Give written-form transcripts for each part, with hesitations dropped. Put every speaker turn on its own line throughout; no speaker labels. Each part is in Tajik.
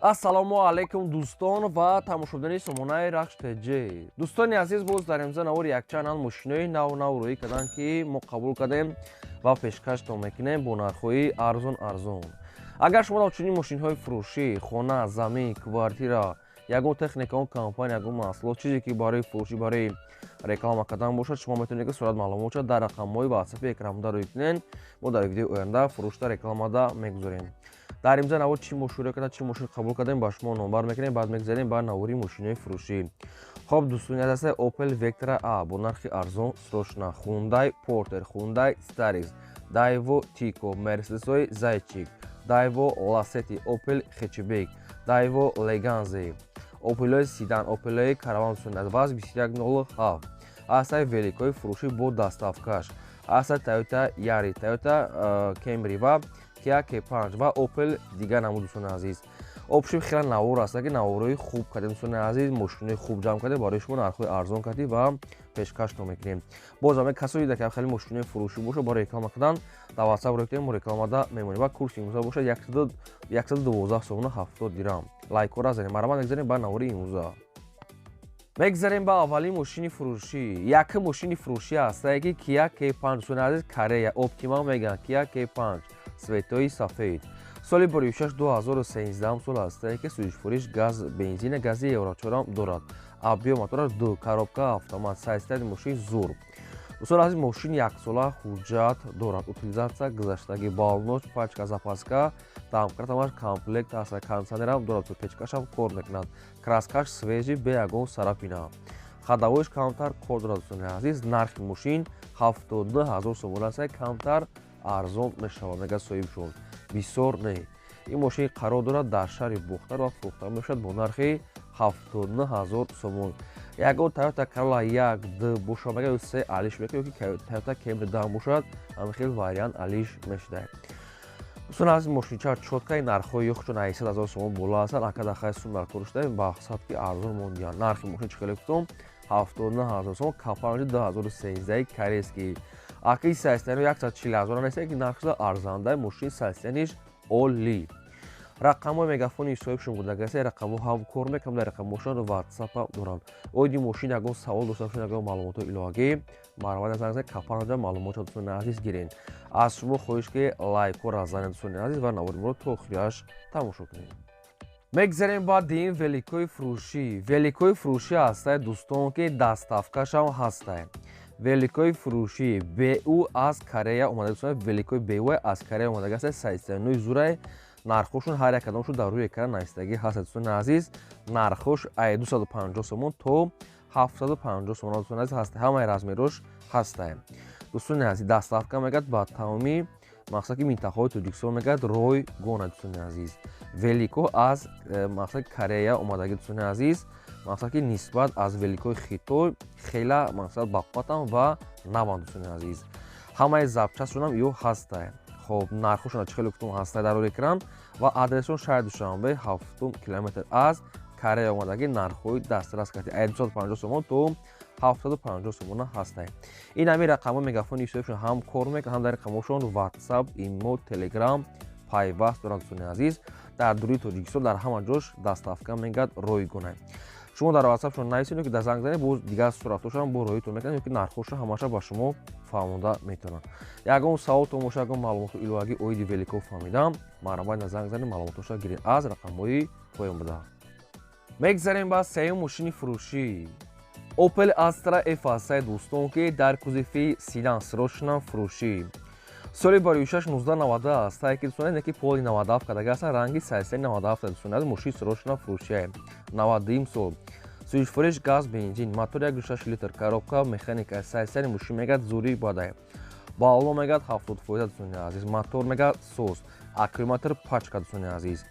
Ассалому алайкум, дӯстон ва тамошобинони сомонаи Рахш ТЖ. Дӯстони азиз, боз дар имза навори якчанд мошинои нав нав рӯӣ карданд, ки мо қабул кардем ва пешкаштон мекунем бо нархҳои арзон арзон. Агар шумо чунин мошинҳои фурӯшӣ, хона, замин, квартира, ягон техника, он компания, ягон маҳсулот, чизе ки барои фурӯшӣ, барои реклама кардан бошад, шумо метавонед, ки сурат маълумотша дар рақамҳои ватсапи экранбуда рӯй кунед. Мо дар видеои оянда фурӯшта рекламада мегузорем. Дар имза навор чӣ мошинро карда, чӣ мошин қабул кардем, ба шумо номбар мекунем. Баъд мегзарем ба навори мошинои фурӯшӣ. Хоб, дӯстони азиз, Opel Vectra A бо нархи арзон, срочно, Hyundai Porter, Hyundai Starex, Daewoo Tico, Mercedes Зайчик, Daewoo Lacetti, Opel Hatchback, Daewoo Leganza, Opel седан, Opel Caravан. Дӯстони азиз, вазн 21,07 асай. Великои фурӯшӣ бо доставкаш аса Toyota Yaris, Toyota Camry ва Kia K5 ва Opel дигар намуд. Дӯстони азиз, общем, хеле навор аст, ки наворҳои хуб кардем. Дӯстони азиз, мошинои хуб ҷамъ кардем барои шумо, нархҳои арзон кардем ва пешкаштон мекунем. Боз ҳаме касое ки хеле мошинои фурӯшӣ бошад, барои реклама кардан дар WhatsApp рӯй кунем, мо рекламада мемонем. Ва курси имрӯза бошад 112 сомона 70 дирам. Лайкҳоро занем. Марҳамат, мегзарем ба навори имрӯза. Мегзарем ба аввалин мошини фурӯшӣ. Якум мошини фурӯшӣ ҳастае, ки Kia K5. Дӯстони азиз, Корея, Оптима мегӯянд. Kia K5, цветои сафед, соли 26, 2013 сол ҳастае, ки сӯзишфуриш газ, бензина, гази евро 4 дорад. Объём мотораш ду, коробка автомат, состояни мошин зур. Дӯстони азиз, мошин яксола ҳуҷҷат дорад, утилизация гузаштагӣ, баллонош пачка, запаска, домкратамаш комплект аст, кондиционерам дорад, печкашам кор мекунад, краскаш свежий, бе ягон царапина, ходовойш камтар кор дорад. Дӯстони азиз, нархи мошин 79 000 сомон аст, камтар арзон мешавад, мегӯяд соҳибшон, бисёр не. Ин мошин қарор дорад дар шаҳри Бохтар ва фурӯхта мешавад бо нархи 79 000 сомон. Ягон Toyota Corolla як д бошад, мега се алиш мекунад, ёки Toyota Camry 10 бошад, ҳамин хел вариант алиш мешудад. Дӯстон азиз, мошинча чёткаи нархҳои ёхчон 800 ҳазор сомон боло ҳастанд. Ака дахай сум дар кор шуда, ба сад ки арзон мондиянд. Нархи мошин чӣ хеле гуфтум, 79 000 сомон. К5 2013 корейский. Аки состояни 140 ҳазор нест, ки нархша арзанда, мошин состояниш олӣ. Рақамҳои мегафони соҳибшон будагасе, рақамҳо ҳам кор мекунам, дар рақамҳошон ватсап ҳам дорам. Оиди мошин ягон савол дошта бошед, ягон маълумотҳои иловагӣ, марҳамат, занг занед, капанҷа маълумотро, дӯстони азиз, гиред. Аз шумо хоҳиш, ки лайкҳоро занед, дӯстони азиз, ва навори моро то охираш тамошо кунед. Мегзарем ба дим великои фурӯшӣ. Великои фурӯшӣ ҳастае, дӯстон, ки доставкашам ҳастае. Великои фурӯшӣ БУ аз Корея омада. Дӯстон, великои БУ аз Корея омадага аст, состояниҳои зурай. Нархҳошон ҳар як кадомшон дар рӯи экран навистагӣ ҳаст. Дӯстони азиз, нархҳош 250 сомон то 750 сомон, дӯстони азиз, ҳаст. Ҳамаи размерош ҳастае. Дӯстони азиз, доставка мегӯяд ба тамоми, мақсад ки минтақаҳои Тоҷикистон мегӯяд ройгона. Дӯстони азиз, велико аз мақсад Корея омадагӣ. Дӯстони азиз, мақсад ки нисбат аз великои Хитой хела мақсад бақувватам ва наванд. Дӯстони азиз, ҳамаи запчастшонам ё ҳастае. Хоб, нархҳошона чӣ хеле гуфтум, ҳастае дар рӯи экран ва адресшон шаҳри Душанбе, ҳафтум километр. Аз Корея омадагӣ, нархҳои дастрас карди 250 сомон то 750 сомона ҳастае. Ин ҳамин рақамҳои мегафони ҳисобшон ҳам кор мекунад, ҳам дар рақамҳошон WhatsApp, Имо, Telegram пайваст дорад. Дӯстони азиз, дар дуруи Тоҷикистон дар ҳама ҷош доставка мегӯяд ройгона. Шумо дар ватсапшон нависед ки дар занг занед, боз дигар суратҳошам бо роҳитон мекунад ёки нархҳоша ҳамаша ба шумо фаҳмонда метавонад. Ягон саволтон боша, ягон маълумоту иловагӣ оиди велико фаҳмидам, марҳамат, на занг занед, маълумотоша гиред аз рақамҳои поён буда. Мегзарем ба сеюм мошини фурӯшӣ. Opel Astra F ҳастае, дӯстон, ки дар кузови седан, срочно фурӯшӣ, соли бароишаш 1990 ҳастае, ки, дӯстон, ки поли 97 кардага ҳастан, ранги сайсаи 97. Дӯстон азиз, мошини срочно фурӯшия, 92 сол, сӯзишфуриш газ, бензин, мотор 1,6 литр, коробка механика. Состояни мошин мегӯяд зури бадай, балло мегӯяд 70%. Дӯстони азиз, мотор мегӯяд соз, аккумулятор пачка. Дӯстони азиз,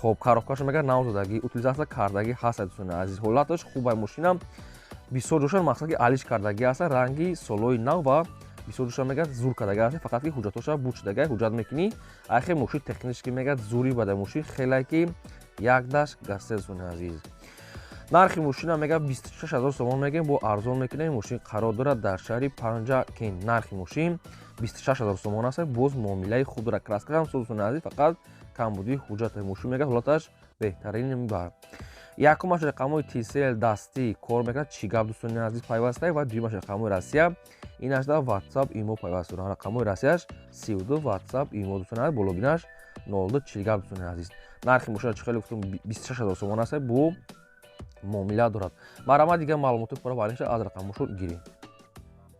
хоб, коробкаашо мегӯяд навзадагӣ, утилизация кардагӣ ҳаста. Дӯстони азиз, ҳолаташ хубай. Мошинам бисёр ҷошан мақсад ки алиш кардагӣ ҳаста, ранги солои нав ва бисёр ҷоша мегӯяд зур кардагӣ ҳаста, фақат ки ҳуҷҷатоша буд шудагай, ҳуҷҷат мекунӣ. Ахир мошин технически мегӯяд зури бадай, мошин хеле ки якдаш гаста. Дӯстони азиз, нархи мошина мегӯяд 26 000 сомон мегӯем, бо арзон мекунем. Мошин қарор дорад дар шаҳри Панҷакент. Нархи мошин 26 000 сомон аст, боз муомилаи хуб дорад, краскаам соз, дӯстони азиз, фақат Камбудии ҳуҷҷат. Мошин мега ҳолаташ беҳтарин мебар. Якумаш рақамҳои Tcell дастӣ кор мекунад, чӣ гап, дӯстони азиз, пайвастай, ва дуюмаш рақамҳои Россия, инаш да WhatsApp, имо пайваст дорад. Рақамҳои Россияш 32, WhatsApp, имо, дӯстони азиз, болобинаш 02, чил гап, дӯстони азиз. Нархи мошина чӣ хеле гуфтум, 26 ҳазор сомон аст, бо муомила дорад. Марҳамат, дигар маълумоти пурра валиша аз рақамҳошо гирем.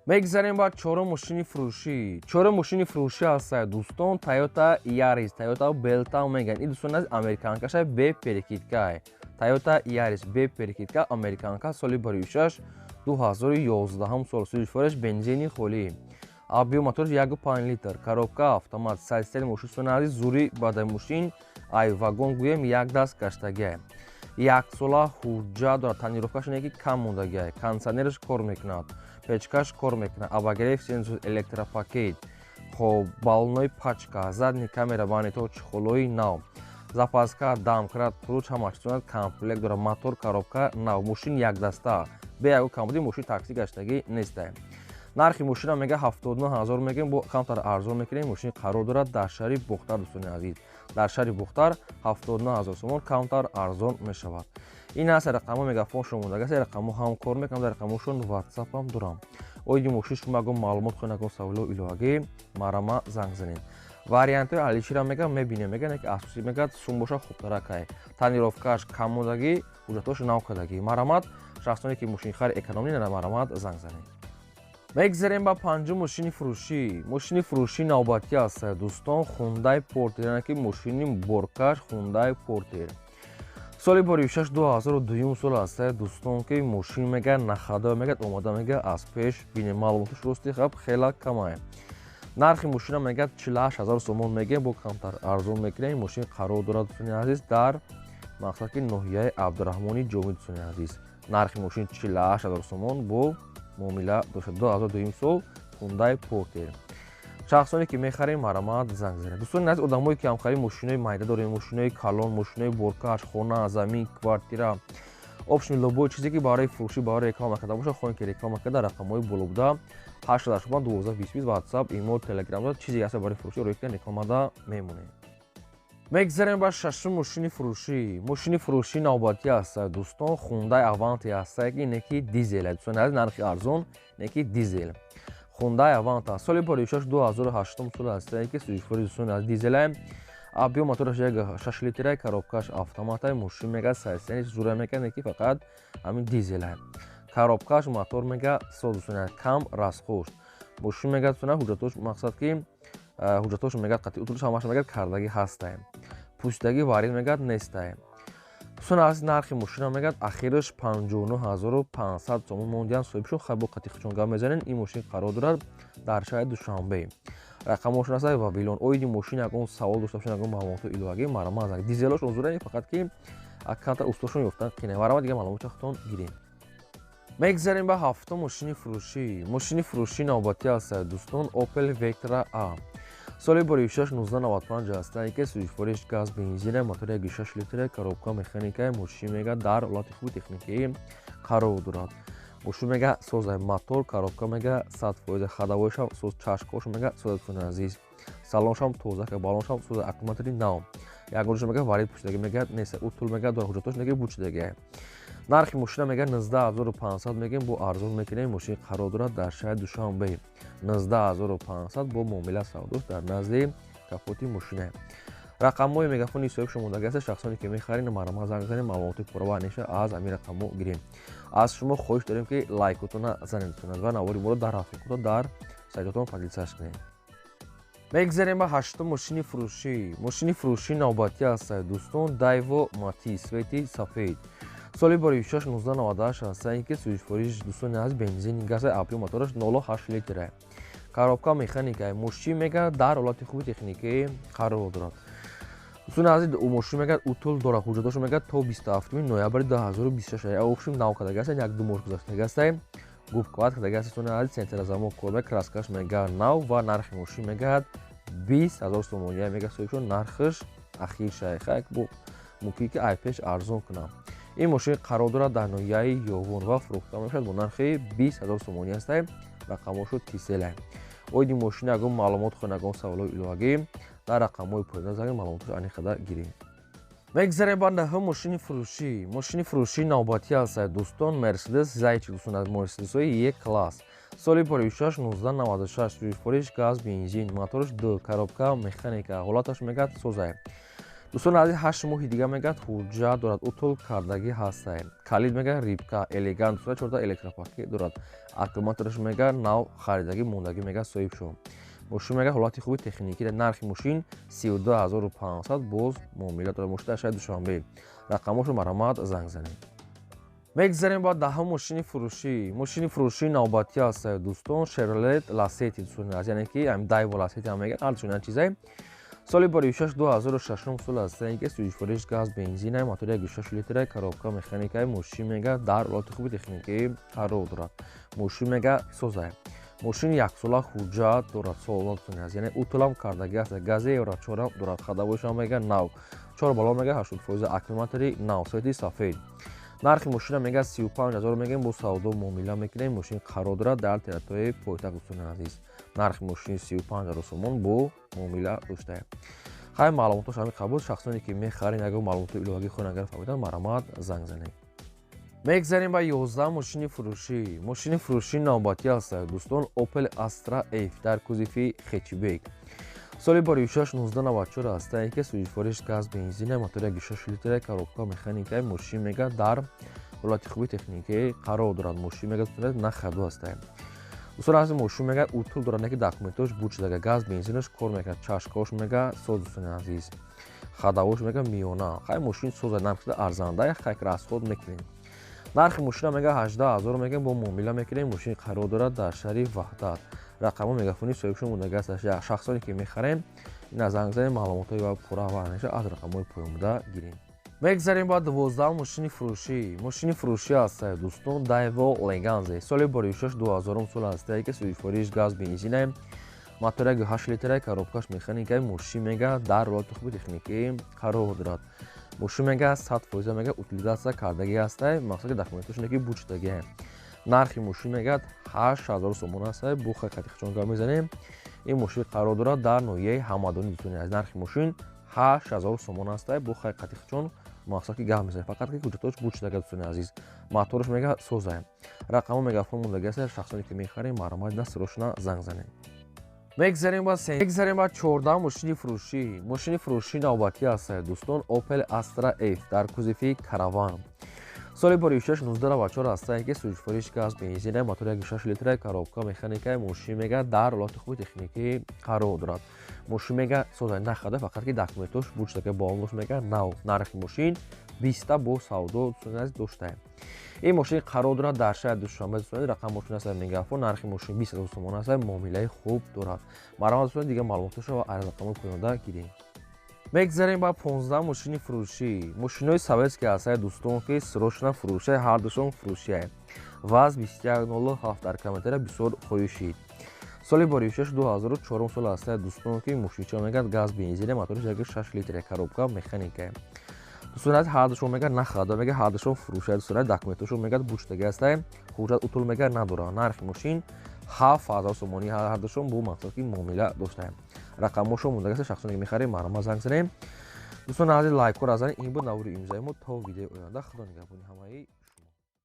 Мегзарем ба чорум мошини фурӯшӣ. Чорум мошини фурӯшӣ ҳаста, дӯстон, Toyota Yaris, Toyota Belta мегӯянд. Ин, дӯстони азиз, американкаша, бе перекидка. Toyota Yaris бе перекидка, американка, соли бароишаш 2011 сол, сӯзишвораш бензини холӣ, объём мотораш 1,5 литр, коробка автомат, сайстели мошин, дӯстони азиз, зури бадай мошин, ай вагон гӯем, як даст гаштагиа, яксола ҳуҷҷат дорад, тонировкаш не ки кам мондагиа, кондиционераш кор мекунад, печкаш кор мекунад, обогрев сенсор, электропакет, хоб, баллонои пачка, задний камера, монитор, чехолои нав, запаска, домкрат, ключ, ҳамаш дорад, комплект дорад, мотор, коробка нав, мошин якдаста, бе ягон камбуди, мошин такси гаштагӣ нестае. Нархи мошина мега 79 ҳазор мегӯем, бо камтар арзон мекунем. Мошин қарор дорад дар шаҳри Бохтар, дӯстони азиз, дар шаҳри Бохтар, 79 ҳазор сомон, камтар арзон мешавад. Ин аст рақамҳо, мегафоншон мондагааст, рақамҳо ҳам кор мекунам, дар рақамҳошон WhatsApp ҳам дорам. Оиди мошин шумо ягон маълумот хоҳед, ягон саволо иловагӣ, марҳама, занг занед. Вариантҳои алишира мега мебинем, мега ки асосӣ мегӯяд сум боша хубтаракай, тонировкааш кам мондагӣ, ҳуҷҷатҳош нав кардагӣ. Марҳамат, шахсоне ки мошинхари экономӣ, марҳамат, занг занед. Мегзарем ба панҷум мошини фурӯшӣ. Мошини фурӯшӣ навбатӣ аст, дӯстон, Хундай Портер, яъне ки мошини боркаш Хундай Портер, соли боришаш 2002 сол аст, дӯстон, ки мошин мега на ходу мега омода, мега аз пеш бинем, маълумоташ рости хаб хела камае. Нархи мошина мега 48 ҳазор сомон мегӯем, бо камтар арзон мекунем. Мошин қарор дорад, дӯстони азиз, дар мақсад ки ноҳияи Абдураҳмони Ҷомӣ. Дӯстони азиз, нархи мошин 48 ҳазор сомон, бо муомила дошта, 2002 сол, Хундай Портер. Шахсоне ки мехарем, марҳамат, занг занед. Дӯстони азиз, одамое ки ҳамхари мошинои майда дорем, мошинои калон, мошинои боркаш, хона, замин, квартира, общем, любой чизе ки барои фурӯшӣ, барои реклама карда бошад, хоҳем ки реклама карда, рақамҳои боло буда, 885 12 20, WhatsApp, имо, Telegram, чизе ҳаст барои фурӯшӣ, рӯй кунед, рекламада мемонем. Мегзарем ба шашум мошини фурӯшӣ. Мошини фурӯшӣ навбатӣ аст, дӯстон, Хундай Аванте ҳаста, ки не ки дизел, дӯстони азиз, нархи арзон, не ки дизел. Хундай Аванта, соли боришаш 2008 сол аст, ки сӯзишвори, дӯстони азиз, дизелай, объём мотораш 6 литрай, коробкаш автоматай. Мошин мега сайсени зура мега, не ки фақат ҳамин дизелай, коробкаш, мотор мега соз, дӯстони, кам расход мошин мега, дӯстони, ҳуҷҷатош, мақсад ки ҳуҷҷатош мегӯяд қатъи утулш ҳамааш мегӯяд кардагӣ ҳастае, пӯшидагӣ варид мегӯяд нестае. Дӯстони азиз, нархи мошина мегӯяд ахираш 59 500 сомон мондиан соҳибшон, хай, бо қатъи худшон гап мезанен. Ин мошин қарор дорад дар шаҳри Душанбе, рақамошон аст Вавилон. Оиди мошин ягон савол дошта бошед, ягон маълумоти иловагӣ, марҳамат. Дизелошон зура, фақат ки камтар устошон ёфтан қине. Марҳамат, дигар маълумоти худтон гирем. Мегзарем ба ҳафтум мошини фурӯшӣ. Мошини фурӯшӣ навбатӣ аст, дӯстон, Opel Vectra A, соли боришаш 1995 аст, ки сӯзишвориш газ, бензина, мотори 1,6 литра, коробка механика. Мошин мега дар ҳолати хуби техникӣ қарор дорад. Мошин мега созай, мотор, коробка мега 100%, ходовойшам соз, чашкош мега соза, дӯстони азиз, салоншам тоза, баллоншам соза, аккумулятори нав, ягонашо мега варид пӯшидаги мега нест, утул мега дора, ҳуҷҷатош неги бучидаги. Нархи мошина мега 19 500 мегӯем, бо арзон мекунем. Мошин қарор дорад дар шаҳри Душанбе, 19 500, бо муомила савдост, дар назди капоти мошина рақамҳои мегафони соҳиб шумодаги аст. Шахсоне ки мехаред, марҳамат, занг занед, маълумоти пурра ва аниша аз ҳамин рақамҳо гирем. Аз шумо хоҳиш дорем, ки лайкотона занед ва навори моро дар рафиқото, дар сайтотон поделиться кунед. Мегзарем ба ҳаштум мошини фурӯшӣ. Мошини фурӯшӣ навбатӣ аст, дӯстон, Дайво Матиз, цвети сафед, соли боришаш 1998 аст, ки сӯзишвориш, дӯстони азиз, бензини газ, объём мотораш 0,8 литра, коробка механика. Мошин мега дар ҳолати хуби техникӣ қарор дорад. Дӯстони азиз, мошин мега утул дорад, ҳуҷҷатошо мега то 27 ноябри 2026, общем, нав кардаги аст, як ду моҳ гузаштаги аст, губкават кардаги аст. Дӯстони азиз, центрозамок кор, краскаш мега нав ва нархи мошин мегӯяд 20 000 сомония мега соҳибшон, нархаш ахир шайхак, бо мумкин ки ай пеш арзон кунам. Ин мошин қарор дорад дар ноҳияи Ёвон ва фурӯхта мешавад бо нархи 20 000 сомонӣ ҳастай, рақамошо Tcell. Оиди мошина ягон маълумот хоҳед, ягон саволҳои иловагӣ дар рақамҳои поёна занг, маълумотро аниқ гирем. Мегзарем ба наҳум мошини фурӯшӣ. Мошини фурӯшии навбатӣ ҳастад, дӯстон, Мерседес Зайчик, дӯстон, аз Мерседесҳои Е класс. Соли 56 1996, сӯзишвориш газ, бензин, мотораш ду, коробка механика, ҳолаташ мегӯяд созай. Дӯстон азиз, 8 моҳи дига мегӯяд ҳуҷҷат дорад, утул кардагӣ ҳастай. Калид мегӯяд рибка, элегант, дӯстон, чорта электропакет дорад. Аккумулятораш мегӯяд нав харидагӣ мондагӣ, мегӯяд соҳиб шуд. Мошин мегӯяд ҳолати хуби техникӣ. Нархи мошин 32 500, боз муомила дорад. Мошин дар шаҳри Душанбе. Рақамошо марҳамат занг занед. Мегзарем ба даҳум мошини фурӯшӣ. Мошини фурӯшии навбатӣ ҳаст, дӯстон, Шевролет Ласети, дӯстон, яъне ки Дайво Ласети ҳам мегӯянд, ҳар чунин чизае. Соли 46 2006 сол аст, ки сӯзишвориш газ, бензина, мотори 1,6 литра, коробка механика. Мошин мега дар ҳолати хуби техникӣ қарор дорад. Мошин мега созай. Мошин яксола ҳуҷҷат дорад, солона аст, яъне утулам кардагӣ аст, гази евро чорам дорад, ходовойшам мега нав, чор баллон мега 80%, аккумулятори нав, цвети сафед. Нархи мошина мега 35 000 мегӯем, бо савдо муомила мекунем. Мошин қарор дорад дар территорияи пойтахт, дӯстони азиз. Нархи мошини 35 000 сомон, бо муомила доштаем. Хай, маълумотош ҳамин қабул. Шахсоне ки мехарен, ягон маълумоти иловагӣ хоҳанд агар фаҳмидан, марҳамат занг занед. Мегзарем ба 11 мошини фурӯшӣ. Мошини фурӯшии навбатӣ ҳаст, дӯстон, Opel Astra F дар кузови хэтчбек. Соли 46 1994 аст, ки сӯзишвориш газ, бензина, мотори 1,6 литра, коробка механика. Мошин мега дар ҳолати хуби техникӣ қарор дорад. Мошин мега на ходу аст. Дӯстон азиз, мошин мега утул дорад, ки документош буд шудага, газ, бензинаш кор мекунад, чашкаош мега соз, дӯстони азиз, ходовош мега миёна. Хай, мошин соза, нархи арзанда, хай, расход мекунем. Нархи мошина мега 18 000 мегӯем, бо муомила мекунем. Мошин қарор дорад дар шаҳри Ваҳдат. Рақамҳо мегафони соҳибшон мондагӣ аст. Шахсоне ки мехарем, ина занг занем, маълумотҳои ва пурра ва аниша аз рақамҳои поёнбуда гирем. Мегзарем ба 12 мошини фурӯшӣ. Мошини фурӯшӣ аст, дӯстон, Дайво Леганзе. Соли 46 2000 сол аст, ки сӯзишвориш газ, бензина, мотор 1,8 литра, коробкаш механика. Мошин мега дар ҳолати хуби техникӣ қарор дорад. Мошин мега 100% мега утилизация кардагӣ ҳастай, мақсад ки документошоне ки буд шудагӣ. Нархи мошин мегӯяд 8000 сомон аст, бо хатихчон гап мезанем. Ин мошин қарор дорад дар ноҳияи Ҳамадонӣ, дӯстони азиз. Нархи мошин 8000 сомон аст, бо хатихчон мақсад ки гап мезанем, фақат ки ҳуҷҷатош буд шудага, дӯстони азиз. Мотораш мега соза. Рақамҳо мегафон мондагӣ аст. Шахсоне ки мехарем, марҳамат дастрошона занг занем. Мегзарем ба 14 мошини фурӯшӣ. Мошини фурӯшии навбатӣ аст, дӯстон, Opel Astra F дар кузови караван. Соли 46 1994 аст, ки сӯзишвориш газ, бензина, мотор 1,6 литра, коробка механика. Мошин мега дар ҳолати хуби техникӣ қарор дорад. Мошин мега соза, нахада, фақат ки документош буд шудага, баллонош мега нав. Нархи мошин биста, бо савдо доштаем. Ин мошин қарор дорад дар шаҳри Душанбе, дӯстони. Рақам мошин аст мегафон. Нархи мошин 20 000 сомон аст, муомилаи хуб дорад. Марҳамат, дӯстони, дигар маълумотошро ва аз рақамҳои поёнда гирем. Мегзарем ба 15 мошини фурӯшӣ. Мошинои советский ҳастаи, дӯстон, ки срочно фурӯшай, ҳардушон фурӯшиай. ВАЗ 2107 дар комментария бисёр хоҳишид. Соли 46 2004 сол ҳастаи, дӯстон, ки мошинча мегӯяд газ, бензина, моториш 1,6 литр, коробка механика. Дӯстони азиз, ҳардушон мегӯяд нахарда, мегӯяд ҳардушон фурӯшай. Дӯстони азиз, документошон мегӯяд буд-шудагӣ ҳастай, ҳуҷҷат утул мегӯяд надорад. Нархи мошин 7000 сомонӣ, ҳардушон бо мақсад ки муомила доштаем. Рақамҳошон мондагӣ аст. Шахсоне ки мехарем, марҳамат занг занем. Дӯстони азиз, лайкҳоро занед. Ин буд навори имзои мо. То видеои оянда, худо нигаҳбони ҳамаи.